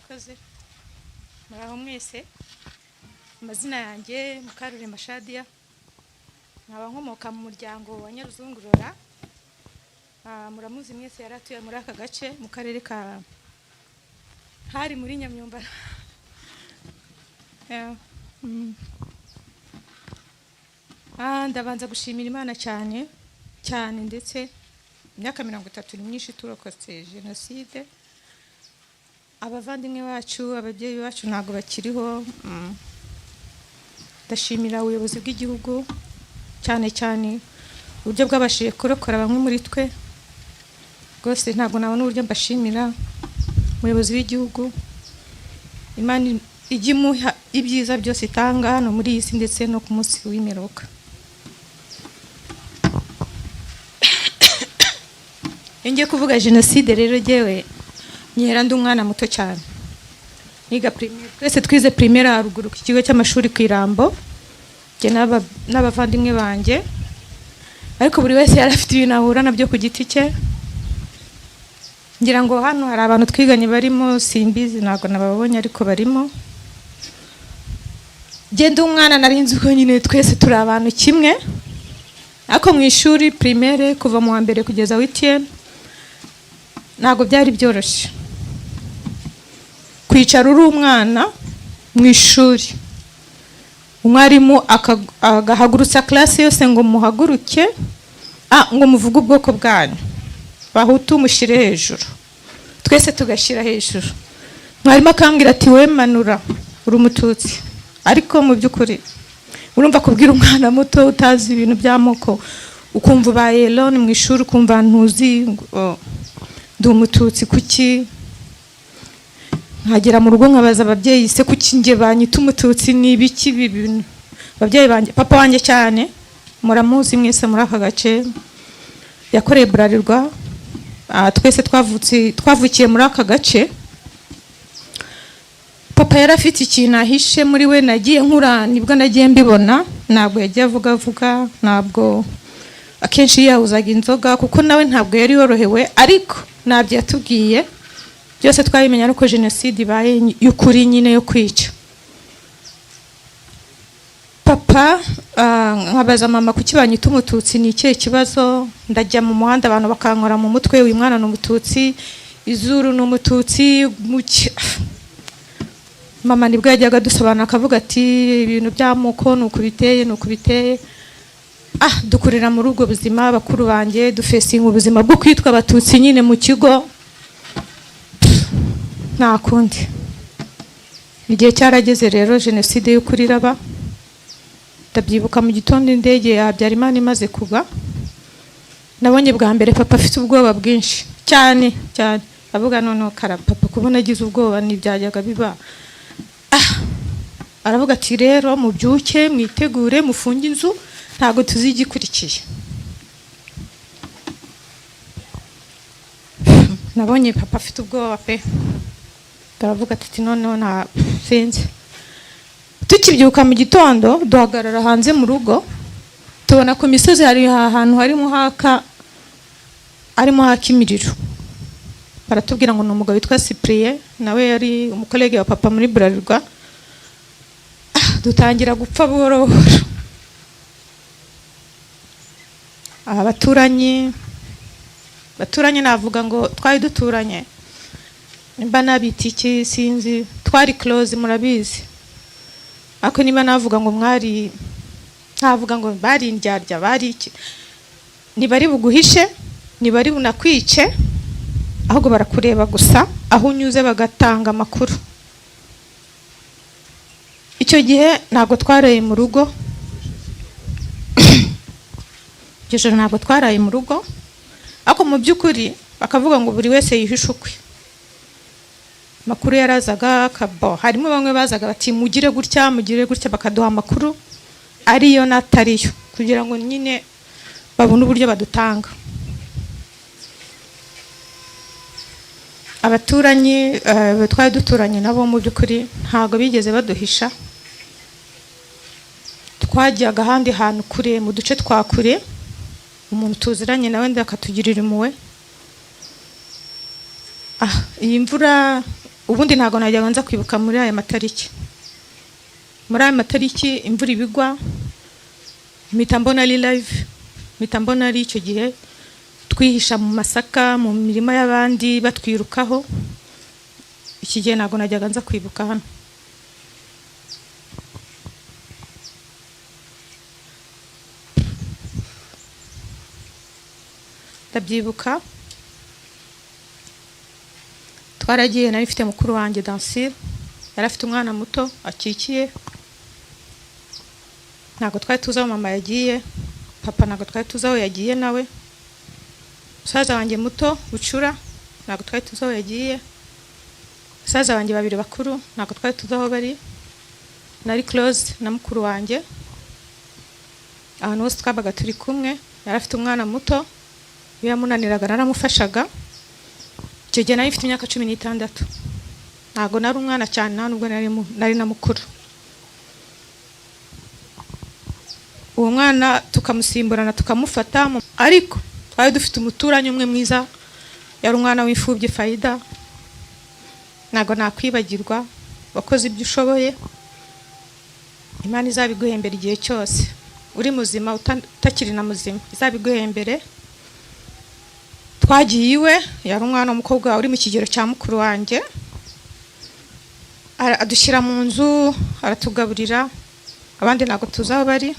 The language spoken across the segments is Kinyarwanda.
Murakoze, muraho mwese. Amazina yanjye Mukarurema Shadia, nkaba nkomoka mu muryango wa Nyaruzungurora. Muramuzi mwese, yari atuye muri aka gace mu karere ka hari muri Nyamyumba. Yeah. Ndabanza gushimira Imana cyane cyane, ndetse imyaka 30 ni myinshi turokotse jenoside. Abavandimwe bacu, ababyeyi bacu ntabwo bakiriho. Ndashimira ubuyobozi bw'igihugu cyane cyane uburyo bwabashije kurokora bamwe muri twe. Rwose ntabwo nabona uburyo mbashimira. Umuyobozi w'igihugu, Imana ijye imuha ibyiza byose itanga hano muri iyi si ndetse no ku munsi w'imperuka. Iyo ngiye kuvuga jenoside rero, jyewe nkera ndi umwana muto cyane, niga primaire. Twese twize primaire haruguru ku kigo cy'amashuri ku Irambo, njye n'abavandimwe banjye, ariko buri wese yari afite ibintu ahura nabyo ku giti cye. Ngira ngo hano hari abantu twiganye barimo, simbizi, ntabwo nababonye, ariko barimo. Njye ndi umwana nari nzi ko nyine twese turi abantu kimwe, ariko mu ishuri primaire kuva mu wa mbere kugeza huitième ntabwo byari byoroshye kwicara uri umwana mu ishuri, umwarimu agahagurutsa classe yose ngo muhaguruke, ngo muvuge ubwoko bwanyu, Bahutu mushyire hejuru, twese tugashyira hejuru. Mwarimu akambwira ati: "We manura, uri Umututsi." Ariko mu by'ukuri urumva kubwira umwana muto utazi ibintu by'amoko, ukumva ubaye alone mu ishuri, ukumva ntuzi ngo ndi Umututsi kuki? Nkagera mu rugo nkabaza ababyeyi: "Se kuki njye banyita Umututsi? Ni ibiki ibi bintu?" Ababyeyi banjye, papa wanjye cyane muramuzi mwese muri aka gace, yakoreye Bralirwa. Twese twavukiye muri aka gace. Papa yari afite ikintu ahishe muri we. Nagiye nkura nibwo nagiye mbibona. Ntabwo yagiye avuga avuga, ntabwo akenshi yiyahuzaga inzoga, kuko nawe ntabwo yari yorohewe, ariko ntabyo yatubwiye. Byose twabimenya ariko jenoside ibaye y'ukuri nyine yo kwica. Papa, nkabaza mama: "Kuki banyita Umututsi? Ni ikihe kibazo?" Ndajya mu muhanda, abantu bakankora mu mutwe: "Uyu mwana ni Umututsi, izuru ni Umututsi." Mama nibwo yajyaga adusobanura, akavuga ati: "Ibintu by'amoko ni uku biteye, ni uku biteye." Dukurira muri ubwo buzima. Bakuru banjye dufacinga ubuzima bwo kwitwa Abatutsi nyine mu kigo, nta kundi. Igihe cyarageze rero, jenoside y'ukuri iraba. Ndabyibuka mu gitondo indege ya Habyarimana imaze kugwa, nabonye bwa mbere papa afite ubwoba bwinshi cyane cyane. Avuga noneho kara papa kubona agize ubwoba ntibyajyaga biba. Aravuga ati: "Rero mubyuke, mwitegure, mufunge inzu, ntabwo tuzi igikurikiye." Nabonye papa afite ubwoba pe. Turavuga ati: "Noneho nta sinzi." Tukibyuka mu gitondo, duhagarara hanze mu rugo, tubona ku misozi hari ahantu harimo haka imiriro. Baratubwira ngo ni umugabo witwa Cyprien, nawe yari umucollègue wa papa muri Bralirwa. Dutangira gupfa buhoro buhoro. Abaturanyi, baturanyi navuga ngo twari duturanye, nimba nabita iki sinzi, twari close murabizi, ariko niba navuga ngo mwari, ntavuga ngo bari indyarya, bari iki, ntibari buguhishe, ntibari bunakwice, ahubwo barakureba gusa aho unyuze bagatanga amakuru. Icyo gihe ntabwo twaraye mu rugo, iryo joro ntabwo twaraye mu rugo, ariko mu by'ukuri bakavuga ngo buri wese yihishe ukwe. Amakuru yarazaga akabo, harimo bamwe bazaga bati: "Mugire gutya, mugire gutya," bakaduha amakuru ariyo n'atariyo kugira ngo nyine babone uburyo badutanga. Abaturanyi twari duturanye nabo mu by'ukuri ntabwo bigeze baduhisha. Twajyaga ahandi hantu kure, mu duce twa kure, umuntu tuziranye nawe akatugirira impuhwe. Iyi mvura Ubundi ntabwo najyaga nza kwibuka muri aya matariki. Muri aya matariki imvura ibigwa, mpita mbona ari live, mpita mbona ari icyo gihe twihisha mu masaka, mu mirima y'abandi, batwirukaho. Iki gihe ntabwo najyaga nza kwibuka hano. Ndabyibuka twaragiye, nari mfite mukuru wanjye Dansire, yari afite umwana muto akikiye. Ntabwo twari tuzi aho mama yagiye, papa ntabwo twari tuzi aho yagiye nawe, musaza wanjye muto Bucura ntabwo twari tuzi aho yagiye, basaza banjye babiri bakuru ntabwo twari tuzi aho bari. Nari close na mukuru wanjye, ahantu hose twabaga turi kumwe. Yari afite umwana muto, iyo yamunaniraga naramufashaga. Icyo gihe nari mfite imyaka 16, ntabwo nari umwana cyane, nta nubwo nari na mukuru. Uwo mwana tukamusimburana, tukamufata, ariko twari dufite umuturanyi umwe mwiza, yari umwana w'imfubyi Fayida, ntabwo nakwibagirwa, wakoze ibyo ushoboye, Imana izabiguhembera igihe cyose uri muzima, utakiri na muzima izabiguhembere. Twagiye iwe, yari umwana w'umukobwa uri mu kigero cya mukuru wanjye, adushyira mu nzu, aratugaburira, abandi ntabwo tuzi aho bari.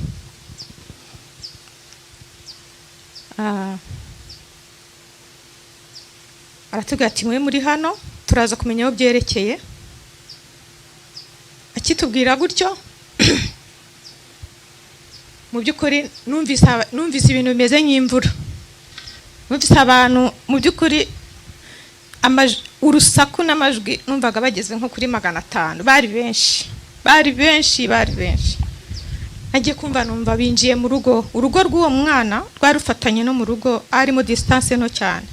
Aratubwira ati mwe muri hano turaza kumenya aho byerekeye. Akitubwira gutyo, mu by'ukuri numvise ibintu bimeze nk'imvura, numvise abantu mu by'ukuri urusaku n'amajwi, numvaga bageze nko kuri 500, bari benshi, bari benshi, bari benshi. Nagiye kumva numva binjiye mu rugo, urugo rw'uwo mwana rwari rufatanye no mu rugo, harimo distance nto cyane.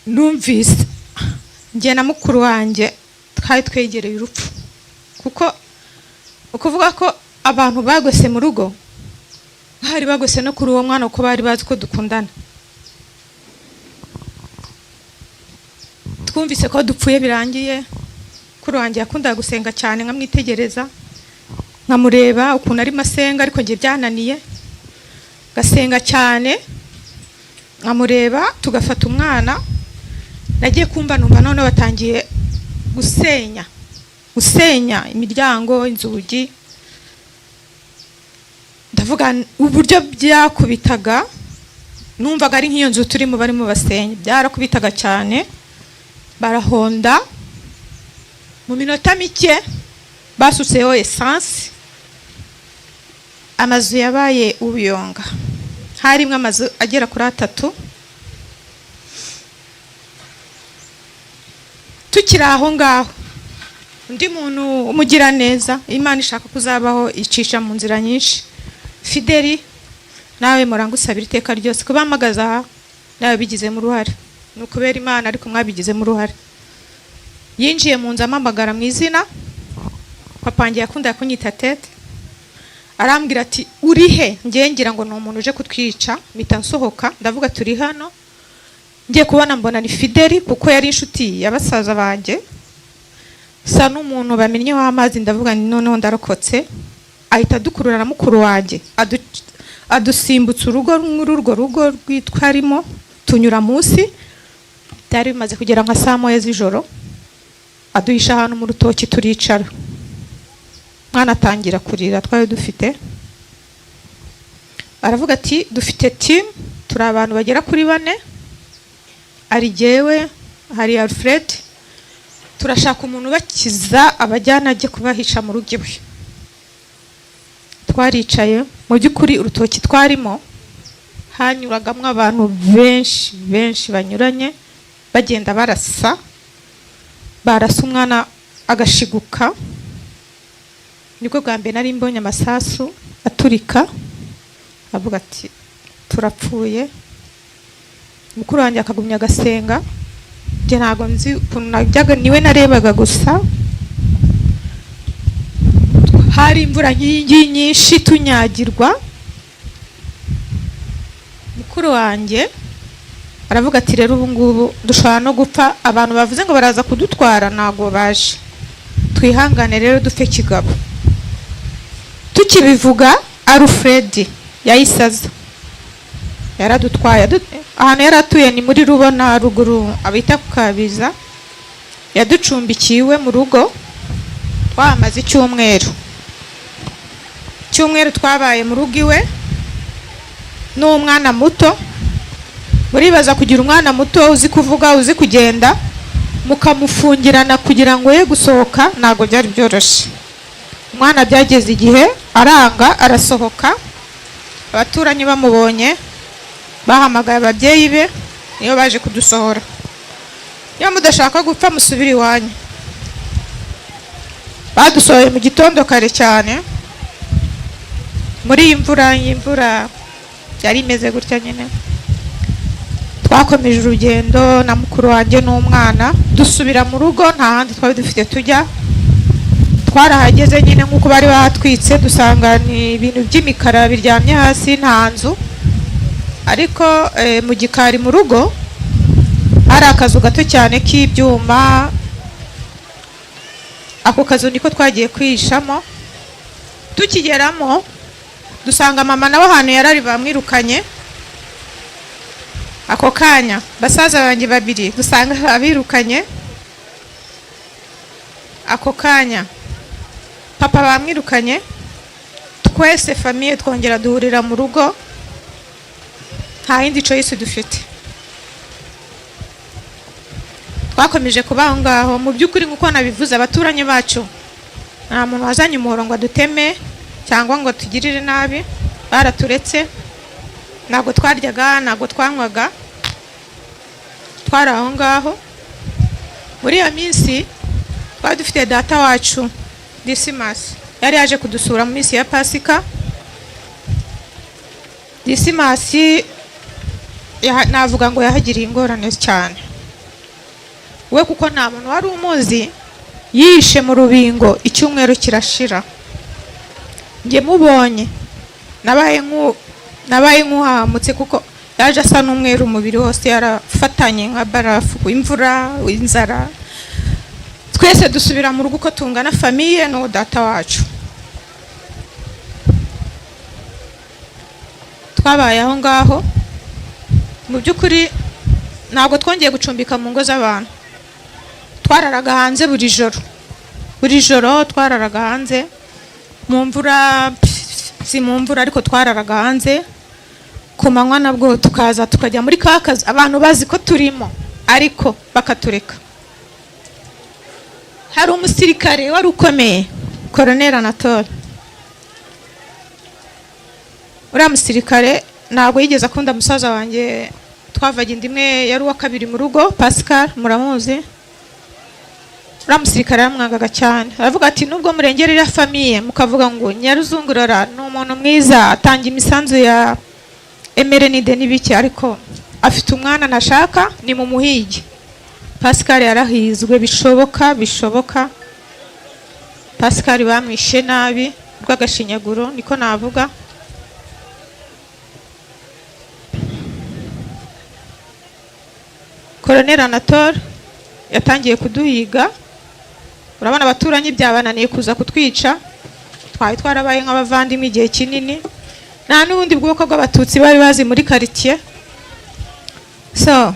Numvise njye na mukuru wanjye twari twegereye urupfu, kuko ukuvuga ko abantu bagose mu rugo bari bagose no kuri uwo mwana, kuko bari bazi ko dukundana. Twumvise ko dupfuye birangiye. Mukuru wanjye yakundaga gusenga cyane, nkamwitegereza, nkamureba ukuntu arimo asenga, ariko njye byananiye, ngasenga cyane nkamureba, tugafata umwana. Nagiye kumva numva none batangiye gusenya imiryango, inzugi. Ndavuga uburyo byakubitaga, numvaga ari nk'iyo nzu turimo barimo basenya, byarakubitaga cyane, barahonda. Mu minota mike basutseho essence, amazu yabaye ubuyonga. Harimo amazu agera kuri 3. Tukiri aho ngaho, undi muntu w'umugiraneza Imana ishaka kuzabaho icisha mu nzira nyinshi, Fideli, nawe murangusabira iteka ryose kubahamagaza aha, nawe bigizemo uruhare, ni ukubera Imana ariko mwabigizemo uruhare. Yinjiye mu nzu amamagara mu izina, papa wanjye yakundaga kunyita tete, arambwira ati uri he? Ngiye ngira ngo ni umuntu uje kutwica, mpita nsohoka ndavuga turi hano. Ngiye kubona mbona ni Fideli, kuko yari inshuti ya basaza banjye, sa n'umuntu bamennyeho amazi, ndavuga nti noneho ndarokotse. Ahita adukurura na mukuru wanjye, adusimbutsa urugo muri urwo rugo rwitwarimo, tunyura munsi. Byari bimaze kugera nka saa 1 z'ijoro, aduhisha ahantu mu rutoki turicara. Mwana atangira kurira, twari dufite, aravuga ati dufite team, turi abantu bagera kuri 4, ari jyewe, hari Alfred, turashaka umuntu ubakiza abajyana ajye kubahisha mu rugo iwe. Twaricaye, mu by'ukuri urutoki twarimo hanyuragamo abantu benshi benshi banyuranye, bagenda barasa, barasa umwana agashiguka. Nibwo bwa mbere nari mbonye amasasu aturika, avuga ati turapfuye. Mukuru wanjye akagumya agasenga, njye ntabwo nzi ukuntu najyaga, niwe narebaga gusa. Hari imvura nyinshi nyinshi, tunyagirwa. Mukuru wanjye Aravuga ati: "Rero ubu ngubu dushobora no gupfa, abantu bavuze ngo baraza kudutwara ntabwo baje, twihangane rero dupfe kigabo." Tukibivuga, Alfred yahise aza, yaradutwaye. Ahantu yari atuye ni muri Rubona ruguru, abita ku Kabiza. Yaducumbikiye iwe mu rugo, twahamaze icyumweru. Icyumweru twabaye mu rugo iwe n'umwana muto. Muribaza kugira umwana muto uzi kuvuga, uzi kugenda, mukamufungirana kugira ngo ye gusohoka, ntabwo byari byoroshye. Umwana byageze igihe aranga, arasohoka. Abaturanyi bamubonye bahamagaye ababyeyi be, niyo baje kudusohora: "Niba mudashaka gupfa, musubire iwanyu." Badusohoye mu gitondo kare cyane muri iyi mvura. Iyi mvura yari imeze gutya nyine. Twakomeje urugendo na mukuru wanjye n'umwana, dusubira mu rugo, nta handi twari dufite tujya. Twarahageze nyine nk'uko bari bahatwitse, dusanga ni ibintu by'imikara biryamye hasi, nta nzu. Ariko mu gikari mu rugo hari akazu gato cyane k'ibyuma. Ako kazu niko twagiye kwihishamo. Tukigeramo dusanga mama nawe ahantu yarari bamwirukanye ako kanya, basaza banjye babiri dusanga abirukanye ako kanya, papa bamwirukanye. Twese famille twongera duhurira mu rugo, nta yindi choice dufite. Twakomeje kuba aho ngaho. Mu by'ukuri, nk'uko nabivuze, abaturanyi bacu nta muntu wazanye umuhoro ngo aduteme cyangwa ngo tugirire nabi, baraturetse. Ntabwo twaryaga, ntabwo twanywaga, twari aho ngaho. Muri iyo minsi twari dufite data wacu Disimasi, yari yaje kudusura mu minsi ya Pasika. Disimasi navuga ngo yahagiriye ingorane cyane we, kuko nta muntu wari umuzi. Yishe mu rubingo icyumweru kirashira. Njye mubonye nabaye nk'uhahamutse, kuko yaje asa n'umweru umubiri wose, yarafatanye nka barafu, imvura, inzara. Twese dusubira mu rugo uko tungana, famille n'uwo data wacu. Twabaye aho ngaho. Mu by'ukuri ntabwo twongeye gucumbika mu ngo z'abantu, twararaga hanze buri joro. Buri joro twararaga hanze mu mvura, si mu mvura, ariko twararaga hanze. Ku manywa nabwo tukaza tukajya muri ka kazu abantu bazi ko turimo, ariko bakatureka. Hari umusirikare wari ukomeye, Colonel Anatole. Uriya musirikare ntabwo yigeze akunda musaza wanjye twavaga inda imwe, yari uwa kabiri mu rugo, Pascal muramuzi. Uriya musirikare yaramwangaga cyane, aravuga ati: "Nubwo murengera iriya famille, mukavuga ngo Nyaruzungurora ni umuntu mwiza, atanga imisanzu ya MRND n'ibiki, ariko afite umwana ntashaka, ni mu muhigi." Pascal yarahizwe bishoboka bishoboka. Pascal bamwishe nabi rw'agashinyaguro, niko navuga. Colonel Anatole yatangiye kuduhiga. Urabona abaturanyi byabananiye kuza kutwica, twari twarabaye nk'abavandimwe igihe kinini, nta n'ubundi bwoko bw'Abatutsi bari bazi muri quartier. So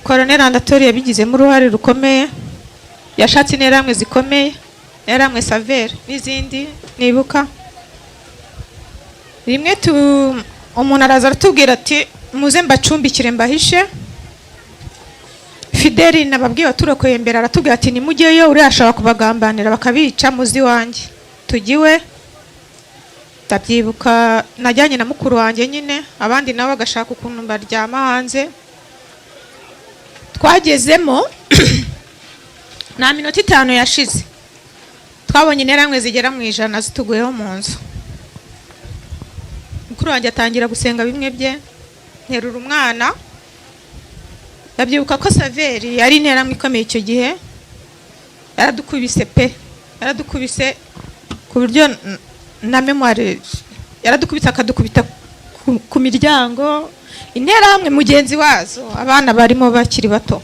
Colonel Anatole yabigizemo uruhare rukomeye, yashatse interahamwe zikomeye, interahamwe Savere n'izindi nibuka. Rimwe tu umuntu araza aratubwira ati: "Muze mbacumbikire, mbahishe." Fideli nababwiye waturokoye mbere aratubwira ati: "Nimujyeyo, uriya ashobora kubagambanira bakabica, muzi iwanjye." Tujya iwe. Ndabyibuka najyanye na mukuru wanjye nyine, abandi nabo bagashaka ukuntu baryama hanze. Twagezemo nta minota 5 yashize, twabonye interahamwe zigera mu 100 zituguyeho mu nzu. Mukuru wanjye atangira gusenga bimwe bye, nterura umwana. Ndabyibuka ko Saveri yari interahamwe ikomeye icyo gihe, yaradukubise pe, yaradukubise ku buryo na mémoire, yaradukubise akadukubita. ku miryango, Interahamwe mugenzi wazo, abana barimo bakiri bato,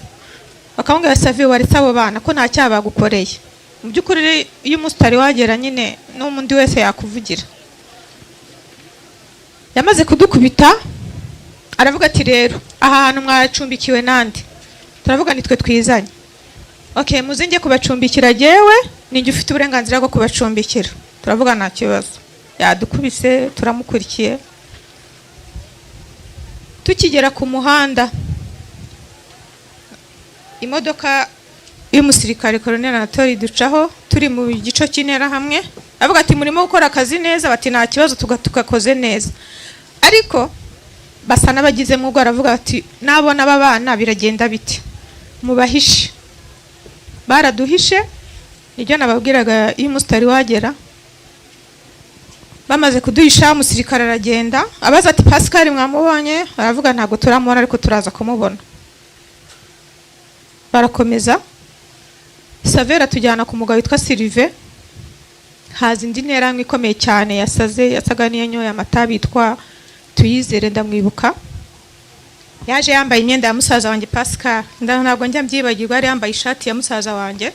bakamubwira: "Save, waretse abo bana ko nta cyaha bagukoreye?" Mu by'ukuri, iyo umunsi utari wagera nyine, n'undi wese yakuvugira. Yamaze kudukubita, aravuga ati: "Rero aha hantu mwacumbikiwe nande?" Turavuga: "Nitwe twizanye." "Okay, muze njye kubacumbikira, jyewe ninjye ufite uburenganzira bwo kubacumbikira." Turavuga: "Nta kibazo." Yadukubise, turamukurikiye. Tukigera ku muhanda, imodoka y'umusirikare Colonel Anatole ducaho, turi mu gico cy'Interahamwe. Avuga ati: "Murimo gukora akazi neza?" Bati: "Nta kibazo, tugakoze neza." Ariko basa n'abagizemo ubwo, aravuga ati: "Nabona aba bana biragenda bite? Mubahishe." Baraduhishe. Nibyo nababwiraga, iyo umunsi utari wagera. Bamaze kuduhisha, umusirikare aragenda abaza ati: "Pascal mwamubonye?" Aravuga: "Ntabwo turamubona, ariko turaza kumubona." Barakomeza, Savera tujyana ku mugabo witwa Silive. Haza indi nterahamwe ikomeye cyane, yasaze, yasaga n'iyanyoye amata, bitwa Tuyizere. Ndamwibuka, yaje yambaye imyenda ya musaza wanjye Pascal. Ntabwo njya mbyibagirwa, yari yambaye ishati ya musaza wanjye.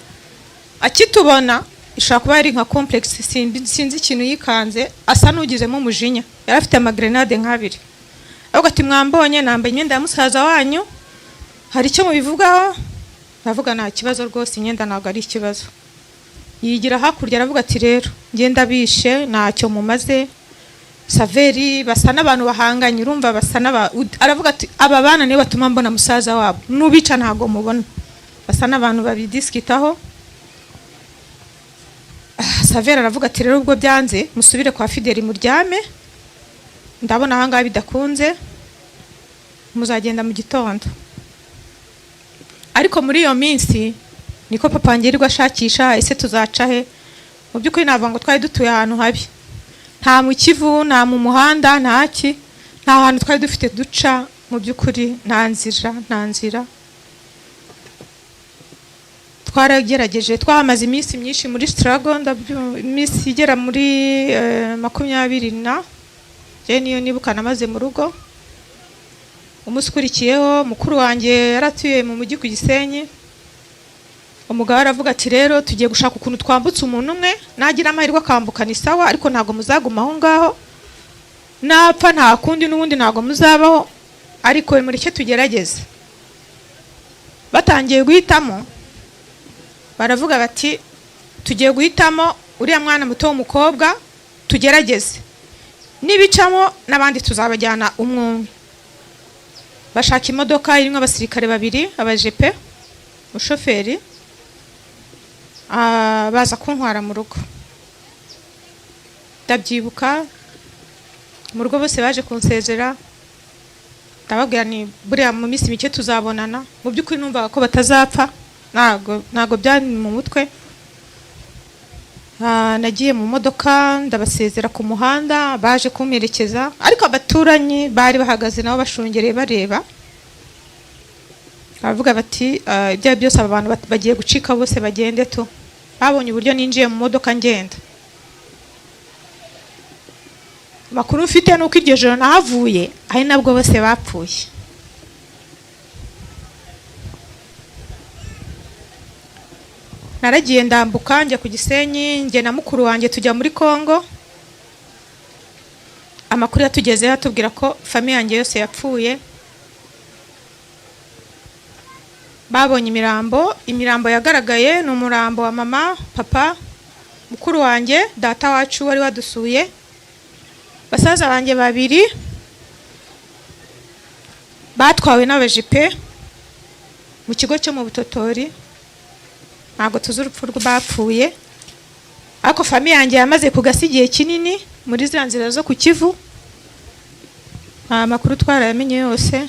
Akitubona, ishobora kuba yari nka complex, sinzi ikintu yikanze, asa n'ugizemo umujinya. Yari afite amagrenade nk'abiri. Avuga ati: "Mwambonye nambaye imyenda ya musaza wanyu, hari icyo mubivugaho?" Ndavuga: "Nta kibazo rwose, imyenda ntabwo ari ikibazo." Yigira hakurya, aravuga ati: "Rero ngenda bishe, ntacyo mumaze." Saveri basa n'abantu bahanganye, urumva basa n'aba, aravuga ati: "Aba bana nibo batuma mbona musaza wabo, nubica ntabwo mubona." Basa n'abantu babidisikitaho. Saveri aravuga ati: "Rero ubwo byanze, musubire kwa Fideli muryame, ndabona ahangaha bidakunze, muzagenda mu gitondo." Ariko muri iyo minsi niko papa wanjye yirirwa ashakisha: ese tuzaca he? Mu by'ukuri navuga ngo twari dutuye ahantu habi, nta mu Kivu, nta mu muhanda, nta ki, nta hantu twari dufite duca. Mu by'ukuri nta nzira, nta nzira. Twaragerageje, twahamaze iminsi myinshi muri struggle, iminsi igera muri 20 na njyewe niyo nibuka namaze mu rugo. Umunsi ukurikiyeho, mukuru wanjye yaratuye mu mujyi ku Gisenyi. Umugabo aravuga ati: "Rero tugiye gushaka ukuntu twambutse umuntu umwe, nagira amahirwe akambuka ni sawa, ariko ntabwo muzaguma aho ngaho. Napfa nta kundi, n'ubundi ntabwo muzabaho, ariko mureke tugerageze." Batangiye guhitamo, baravuga bati: "Tugiye guhitamo uriya mwana muto w'umukobwa, tugerageze, nibicamo n'abandi tuzabajyana umwe umwe." Bashaka imodoka irimo abasirikare babiri, abajepe, umushoferi, baza kuntwara mu rugo. Ndabyibuka, mu rugo bose baje kunsezera, ndababwira ni buriya mu minsi mike tuzabonana. Mu by'ukuri numvaga ko batazapfa, ntabwo byari mu mutwe. Nagiye mu modoka, ndabasezera ku muhanda, baje kumperekeza, ariko abaturanyi bari bahagaze nabo bashungereye, bareba, baravuga bati: "Ibyo ari byo byose, aba bantu bagiye gucika bose bagende tu." Babonye uburyo ninjiye mu modoka ngenda. Amakuru mfite ni uko iryo joro nahavuye ari nabwo bose bapfuye. Naragiye, ndambuka, njya ku Gisenyi, njye na mukuru wanjye tujya muri Congo. Amakuru yatugezeho atubwira ko famille yanjye yose yapfuye. Babonye imirambo. Imirambo yagaragaye ni umurambo wa mama, papa, mukuru wanjye, data wacu wari wadusuye, basaza banjye babiri batwawe n'abajipe mu kigo cyo mu Butotori. Ntabwo tuzi urupfu rw'abapfuye, ariko famille yanjye yamaze ku gasi igihe kinini muri ziriya nzira zo ku Kivu. Nta makuru twarayamenye yose.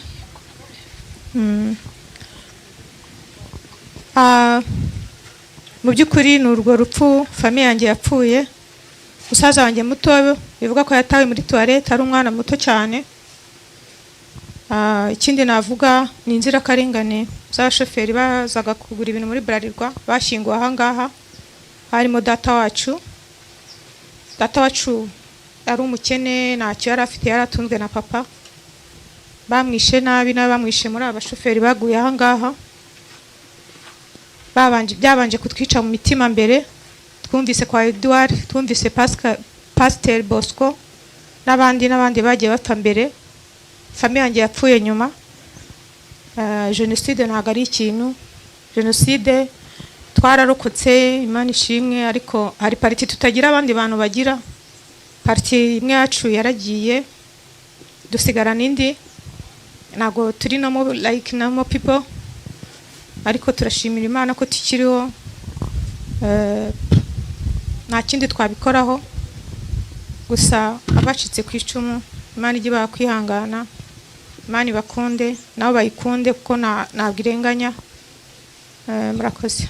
Mu by'ukuri ni urwo rupfu famille yanjye yapfuye. Musaza wanjye muto bivuga ko yatawe muri toilette ari umwana muto cyane. Ikindi navuga ni inzirakarengane z'abashoferi bazaga kugura ibintu muri Bralirwa bashyinguwe aha ngaha, harimo data wacu. Data wacu Ari umukene, ntacyo yari afite, yari atunzwe na papa. Bamwishe nabi, n'abamwishe muri aba bashoferi baguye aha ngaha. Babanje, byabanje kutwica mu mitima mbere. Twumvise kwa Edouard, twumvise Pascal, Pasteur Bosco n'abandi n'abandi bagiye bapfa mbere. Famille yanjye yapfuye nyuma. Jenoside ntabwo ari ikintu, jenoside twararokotse, Imana ishimwe, ariko hari partie tutagira abandi bantu bagira. Partie imwe yacu yaragiye, dusigarana indi. Ntabwo turi normal, like normal people, ariko turashimira Imana ko tukiriho. Nta kindi twabikoraho, gusa abacitse ku icumu, Imana ijye ibaha kwihangana, Imana ibakunde, nabo bayikunde, kuko ntabwo irenganya. Murakoze.